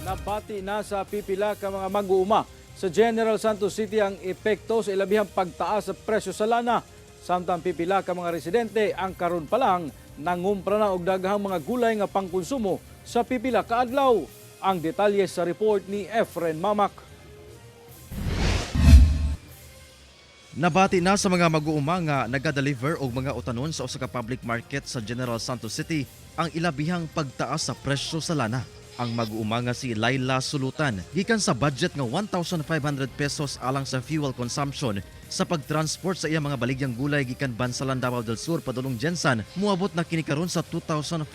Nabati na sa pipila ka mga mag-uuma sa General Santos City ang epekto sa ilabihang pagtaas sa presyo sa lana. Samtang pipila ka mga residente ang karon pa lang nangumpra na og daghang mga gulay nga pangkonsumo sa pipila ka adlaw. Ang detalye sa report ni Efren Mamak. Nabati na sa mga mag-uuma nga naga-deliver og mga utanon sa usa ka public market sa General Santos City ang ilabihang pagtaas sa presyo sa lana. Ang mag-uuma nga si Laila Sulutan gikan sa budget nga 1,500 pesos alang sa fuel consumption sa pagtransport sa iyang mga baligyang gulay gikan Bansalan, Davao del Sur padulong GenSan, moabot na kini karon sa 2,500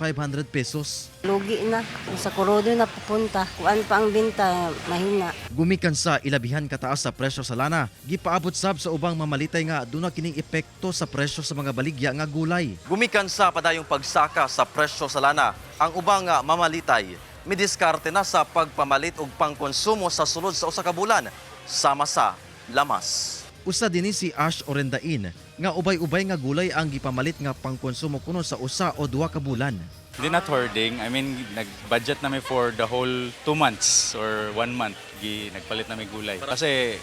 pesos. Lugi na. Sa Kurodo na pupunta. Kuan pa ang binta, mahina. Gumikan sa ilabihan kataas sa presyo sa lana, gipaabot sab sa ubang mamalitay nga duna kining epekto sa presyo sa mga baligya nga gulay. Gumikan sa padayong pagsaka sa presyo sa lana, ang ubang nga mamalitay midiskarte na sa pagpamalit og pangkonsumo sa sulod sa usa ka bulan sama sa lamas. Usa dinhi si Ash Orendain nga ubay-ubay nga gulay ang gipamalit nga pangkonsumo kuno sa usa o duha ka bulan. Hindi, not hoarding. I mean, nag-budget namin for the whole 2 months or one month. Nagpalit namin gulay. Kasi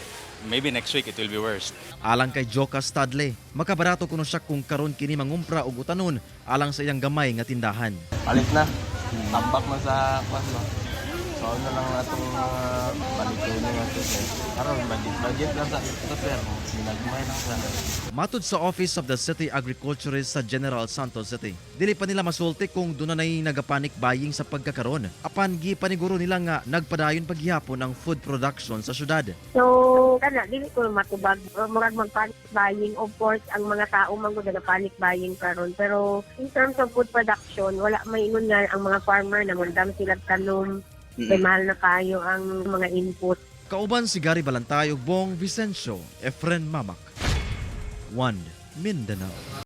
maybe next week it will be worse. Alang kay Joka Stadley, makabarato kuno siya kung karon kini mangumpra og utanon alang sa iyang gamay nga tindahan. Palit na. Tambak na sa kwan ba. So ano lang natong mga palito na natin, sir. Karon budget budget lang sa ito, sir. Ginagmay lang sa. Matud sa Office of the City Agriculturist sa General Santos City, dili pa nila masulti kung duna nay nagapanic buying sa pagkakaron. Apan gipaniguro nila nga nagpadayon paghihapon ang food production sa syudad. So, kana dili ko matubag, murag mag panic buying. Of course, ang mga tao man gud na panic buying karon, pero in terms of food production, wala maingon nga ang mga farmer na mundam sila tanom kay mahal na kayo ang mga input. Kauban si Gary Balantay ug Bong Vicencio, Efren Mamak. 1 Mindanao.